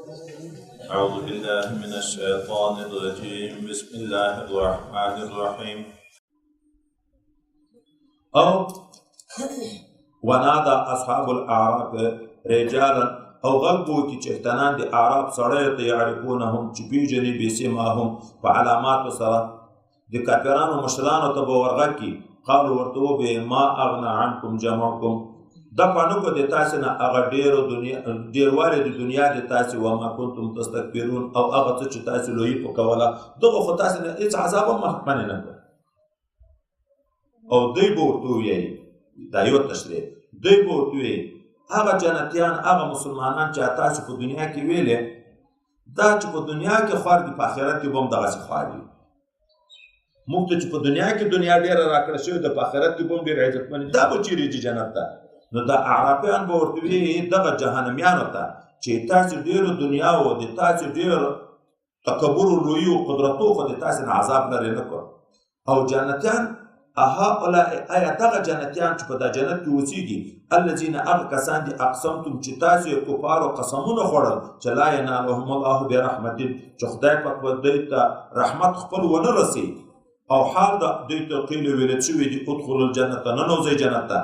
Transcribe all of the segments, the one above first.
أعوذ بالله من الشيطان الرجيم. بسم الله الرحمن الرحيم. او ونادى اصحاب الاعراف رجالا، او غږ به وکړي چښتنان د اعراف سړیو ته، یعرفونهم چې پېژني بسیماهم په علاماتو سره، د کافرانو مشرانو ته به ورغږ کړي. قالو ورته وبه ما اغنا عنکم جمعکم، دفع نه کو د تاسې نه هغه ډېروالی د دنیا د تاسې، وما کنتم تستکبرون، او هغه څه چې تاسې لویي په کوله، دغه خو تاسې نه هېڅ عذاب هم منې نه کړ. او دوی به ورته ووایي، دا یو تشریح، دوی به ورته ووایي هغه جنتیان، هغه مسلمانان چې تاسې په دنیا کې ویلې، دا چې په دنیا کې خوار دي په آخرت کې به هم دغسې خوار وي. موږ ته چې په دنیا کې دنیا ډېره راکړه شوې ده، په آخرت کې به هم ډېر عزتمن، دا به چېرې ځي جنت ته؟ نو دا اعرافیان به ورته وایي دغه جهنمیانو ته چې تاسې ډېرو دنیا و د تاسې ډېر تکبر و لویي او قدرتو خو د تاسې نه عذاب لرې نه کړ. او جنتیان هؤلاء، آیا دغه جنتیان چې په دا جنت کې اوسېږي، الذین هغه کسان دي اقسمتم چې تاسو یې کفارو قسمونه خوړل چې لا ینالهم الله برحمت، چې خدای پاک به دوی ته رحمت خپل ونه رسوي، او حال د دوی ته قیل ویل شوي دي ادخلوا الجنة، ننوځئ جنت ته،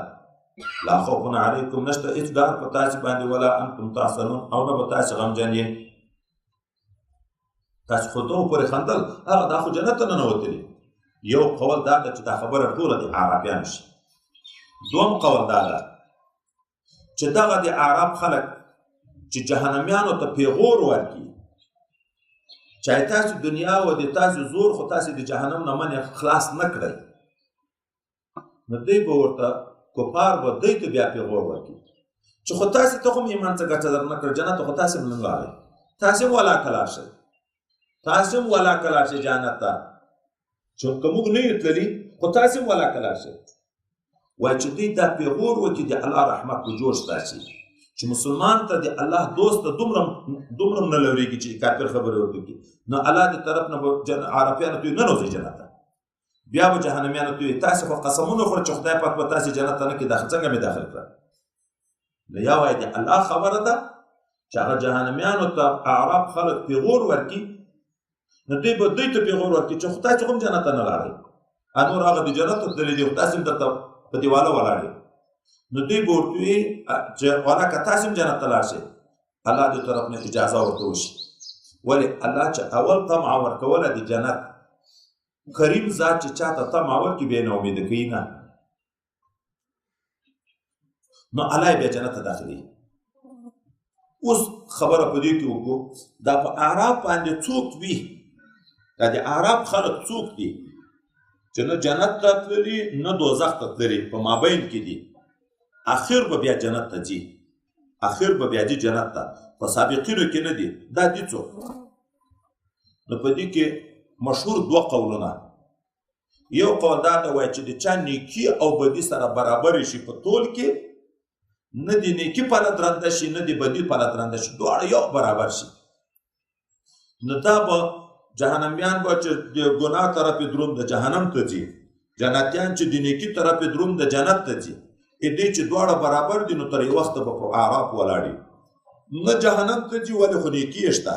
لا خوف علیکم، نشته هېڅ ډار په تاسې باندې، ولا انتم تحزنون، او نه به تاسې غمجن یئ. تاسې خو دغو پورې خندل، هغه دا خو جنت ته ننوتلي. یو قول دا ده چې دا خبره ټوله د اعرابیانو شي. دوم قول دا ده چې دغه د اعراب خلک چې جهنمیانو ته پیغور ورکړي چې تاسو دنیا او د تاسو زور خو تاسو د جهنم نه منې خلاص نه کړئ، نو دوی به ورته کفار به دوی ته بیا پیغور ورکړي چې خو تاسو ته هم ایمان څه ګټه در نه کړ، جنت خو تاسو هم نه راغی، تاسو هم ولاکه لاړ شئ، تاسو هم ولاکه لاړ شئ جنت ته، چې که موږ نه یو تللي خو تاسو هم ولاکه لاړ شئ. وایي چې دوی دا پیغور وکړي د الله رحمت په جوش راشي، چې مسلمان ته د الله دوست ته دومره نه لورېږي چې کافر خبرې ورته وکړي، نو الله د طرف نه به عرفیانو ته نه نوځي جنت ته، بیا به جهنمیانو ته وایي تاسې خو قسمونه خوړل چې خدای پاک به تاسې جنت ته نه کړي، دا څنګه مې داخل کړه؟ نو یا وایي د الله خبره ده چې هغه جهنمیانو ته اعراب خلک پیغور ورکړي، نو دوی به دوی ته پیغور ورکړي چې خو تاسې هم جنت ته نه لاړئ، نور هغه د جنت ته تللي دي خو تاسې هم درته په دیواله ولاړ یئ. نو دوی به ورته وایي چې والا که تاسې هم جنت ته لاړ شئ، الله دې طرف نه اجازه ورته وشي. ولې الله چې اول طمعه ورکوله د جنت، کریم ذات چې چاته طمعه ورکړي بیا یې ناامیده کوي نه، نو الله یې بیا جنت ته داخلوي. اوس خبره په دې کې وکړو، دا په اعراب باندې څوک وي، دا د اعراب خلک څوک دي چې نه جنت ته تللي نه دوزخ ته تللي، په مابین کې دي، اخر به بیا جنت ته ځي، اخر به بیا ځي جنت ته، په سابقینو کې نه دي، دا دي څوک؟ نو په دې کې مشهور دوه قولونه. یو قول دا ته وایي چې د چا نیکي او بدي سره برابرې شي په تول کې، نه د نیکي پله درنده شي نه د بدي پله درنده شي، دواړه یو برابر شي، نو دا به جهنمیان به چې د ګناه طرف دروم د جهنم ته ځي، جنتیان چې د نیکي طرف دروم د جنت ته ځي، دې چې دواړه برابر دي نو تر یو وخته به په اعراف ولاړ، نه جهنم ته ځي ولې خو نیکي یې شته،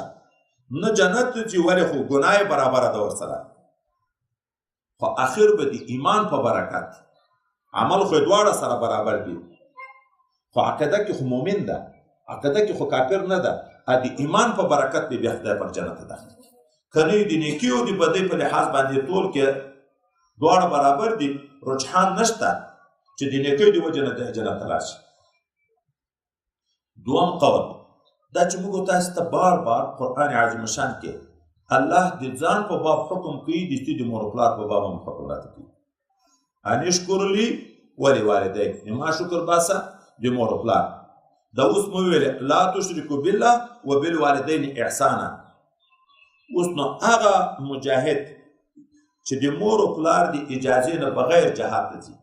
نه جنت ته ځي ولې خو ګناه یې برابره ده ورسره، خو اخر به د ایمان په برکت عمل خو یې دواړه سره برابر دي، خو عقیده کې خو مؤمن ده، عقیده کې خو کافر نه ده، د ایمان په برکت به بیا خدای پاک جنت ته داخل کړي. که نه د نیکي او د بدۍ په لحاظ باندې ټول کې دواړه برابر دي، رجحان نشته چې د نیکۍ د وجې نه دی جنت ته لاړ شي. دوم قول دا چې موږ تاسو ته بار بار قرآن عظیم شان کې الله د ځان په باب حکم کوي، د دې د مور پلار په باب هم حکم راته کوي، ان اشکر لي ولوالدیک، ما شکر باسه د مور پلار. دا اوس مو ویل لا تشرکو بالله وبالوالدین احسانا. اوس نو هغه مجاهد چې د مور او پلار د اجازې نه بغیر جهاد ته ځي،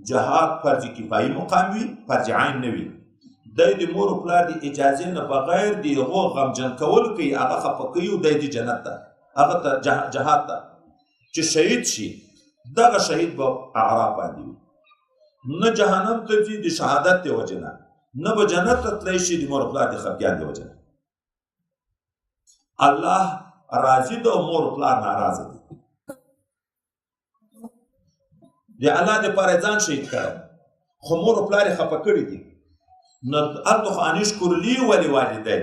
جهاد فرض کفایي مقام وي، فرض عین نه وي، دی د مور او پلار د اجازې نه بغیر د هغو غمجن کول کوي، هغه خفه کوي او دی د جنت ته، هغه ته جهاد ته چې شهید شي، دغه شهید به اعراب باندې وي، نه جهنم ته ځي د شهادت د وجې نه، نه به جنت ته تللی شي د مور او پلار د خفګان د وجې نه. الله راضي ده او مور پلار ناراضه دي. د الله دپاره ځان شهید کړی، خو مور او پلار یې خفه کړي دي. نو هلته خو ان اشکر لي ولوالدی،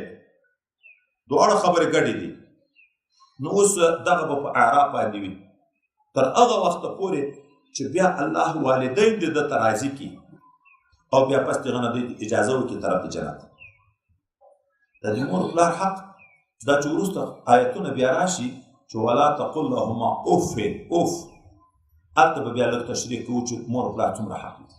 دواړه خبرې ګډې دي. نو اوس دغه به په اعراف باندې وي تر هغه وخته پورې چې بیا الله والدین دې ده ته راضي کړي او بیا پس دغه نه دوی اجازه وکړي طرف د جنت. د دې مور پلار حق دا چې وروسته آیتونه بیا راشي چې ولا تقل لهما اف اف، هلته به بیا لږ تشریح کوو چې مور پلار څومره حق دي،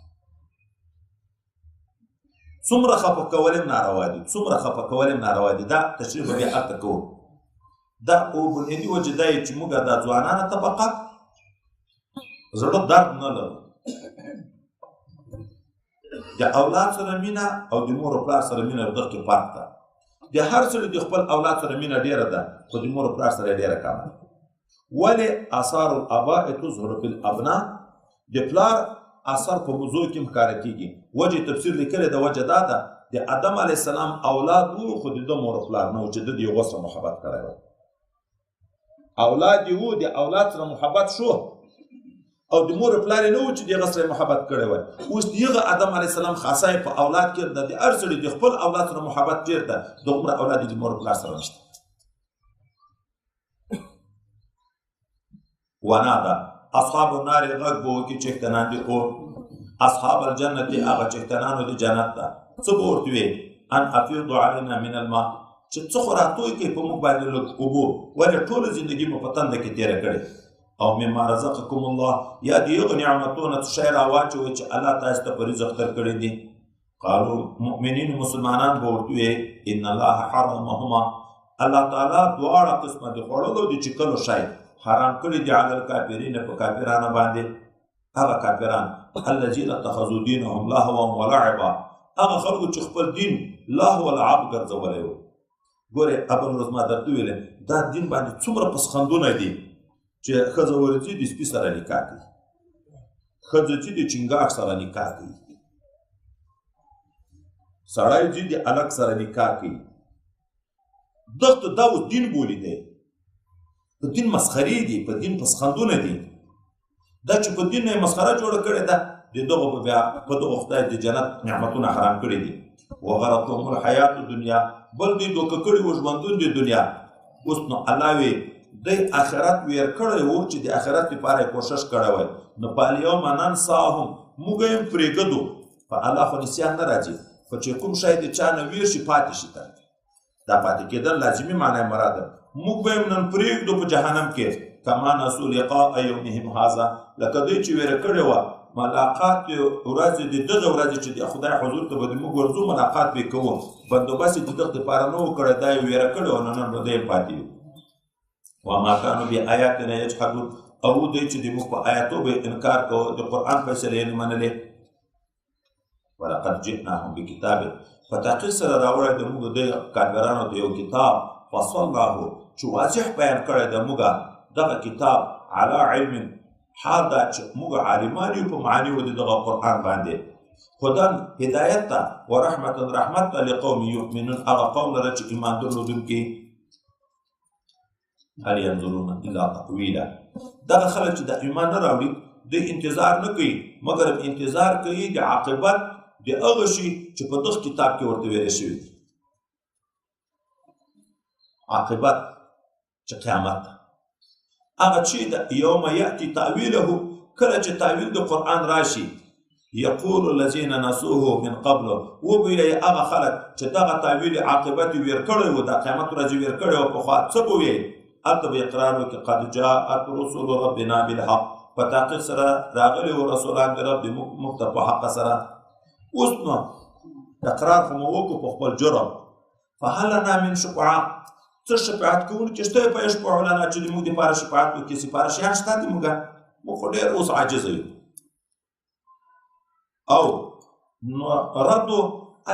څومره خفه کول هم ناروا دي، څومره خفه کول هم ناروا دي. دا تشریح به بیا هلته کوو. دا او بنیادي وجه دا چې موږ دا ځوانانه طبقه زړه درد نه لرو، د اولاد سره مینه او د مور او پلار سره مینه دغه کې فرق ده. د هر سړي د خپل اولاد سره مینه ډېره ده، خو د مور او پلار سره ډېره کمه ده. ولې آثار الاباء تظهر فی الابناء، د پلار اثر په موضوع کې هم ښکاره کېږي. وجه تفسیر لیکلې ده، وجه دا ده د آدم علیه السلام اولاد وو، خو د ده مور او پلار نه و چې ده د هغو سره محبت کړی وای. اولاد یې وو، د اولاد سره محبت شو، او د مور پلار یې نه و چې د هغه سره محبت کړی وای. اوس د هغه آدم علیه السلام خاصه یې په اولاد کې ده، د هر سړي د خپل اولاد سره محبت ډېر ده، دغومره اولاد یې د مور پلار سره نشته. ونادا اصحاب النار غږ به وکړي چښتنان د اور، اصحاب الجنة هغه چښتنانو د جنت ته څه به ورته وي؟ ان افیضوا علینا من الماء، چې څه خو راتوی کړئ په موږ باندې لږ اوبو، ولې ټوله زندګي مو په تنده کې تېره کړې. او مما رزقکم الله، یا د هغو نعمتونو څه شی راواچوئ چې الله تاسو ته په رزق درکړي دي. قالو مؤمنین مسلمانان به ورته وي ان الله حرمهما، الله تعالی دواړه قسمه د خوړلو د چکلو شی حرام کړي دي علی الکافرین، په کافرانو باندې. هغه کافران الذین اتخذوا دینهم لهوا ولعبا، هغه خلکو چې خپل دین لهو ولعب ګرځولی و. ګورې ابل ورځ ما درته وویلې دا دین باندې څومره پسخندونه دي چې ښځه ورځي د سپي سره نکاح کوي، ښځه ځي د چنګاښ سره نکاح کوي، سړی ځي د هلک سره نکاح کوي. دغه دا اوس دین بولي دی، په دین مسخرې دي، په دین پسخندونه دي. دا چې په دین یې مسخره جوړه کړې ده، د دغو به بیا په دغو خدای د جنت نعمتونه حرام کړي دي. وغرتهم الحیات الدنیا، بل دوی دوکه کړي وو ژوندون د دنیا. اوس نو الله وی دی آخرت ویر کړی و چې د آخرت لپاره یې کوشش کړی وای، نو په الیوم ننساهم، موږ یې هم پرېږدو. په الله خو نسیان نه راځي، خو چې کوم شی د چا نه ویر شي پاتې شي، ته دا پاتې کېدل لازمي معنی مراد ده. موږ به یې نن پرېږدو په جهنم کې، کما نسو لقاء یومهم هذا، لکه دوی چې ویره کړې وه ملاقات ورځې د دغه ورځې چې د خدای حضور ته به د موږ ورځو ملاقات به کوو، بندوبست یې د دغه دپاره نه و کړی، دا یې ویره کړې وه، نو نن به دی پاتې وي. وما كانوا بآیاتنا یجحدون، او دوی چې د موږ په آیاتو به انکار کوو، د قرآن فیصلې یې نه منلې. ولقد جئناهم بکتاب، په تحقیق سره راوړی د موږ دوی کافرانو ته یو کتاب، فصلناه، چې واضح بیان کړی د موږ دغه کتاب علی علم، حال دا چې موږ عالمان یو په معانیو د دغه قرآن باندې، هدى هدایت ته ورحمة رحمت ته لقوم یؤمنون، هغه قوم لره چې ایمان درلودونکي. هل ينظرون الا تأویله، دغه خلک چې د ایمان نه راوړي دوی انتظار نه کوي، مګر انتظار کوي د عاقبت د هغه شي چې په دغه کتاب کې ورته ویل شوي دي. عاقبت چې قیامت ده، هغه چې د یوم یأتي تأویله، کله چې تأویل د قرآن راشي، یقول الذین نسوه من قبل، وبه یې هغه خلک چې دغه تأویل عاقبت یې ویر کړی و، د قیامت ورځ یې ویر کړی و پخوا، څه به ویې؟ هلته به اقرار وکړي قد جاءت رسل ربنا بالحق، په تحقیق سره راغلي وو رسولان د رب د موږ ته په حق سره. اوس نو اقرار خو مو وکړو په خپل جرم، فهل لنا من شفعاء، څه شفاعت کوونکي شته په یشفعو لنا چې د موږ دپاره شفاعت وکړي؟ سفارشیان شته د موږ؟ موږ خو ډېر اوس عاجزه یو. او نو ردو،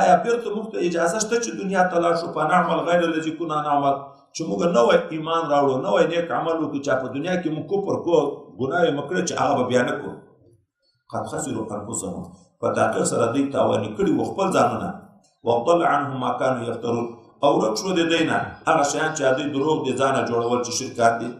آیا بیرته موږ ته اجازه شته چې دنیا ته لاړ شو، فنعمل غیر الذي كنا نعمل، چې موږ نوی ایمان راوړو، نوی نیک عمل وکړو، چې په دنیا کې موږ کفر کوو، ګناه یې مو کړې چې هغه به بیا نه کوو. قد خسروا انفسهم، په تحقیق سره دوی تاواني کړي وو خپل ځانونه. وضل عنهم ما كانوا یفترون، او ورک شو د دوی نه هغه شیان چې دوی دروغ د ځانه جوړول چې شرکان دي.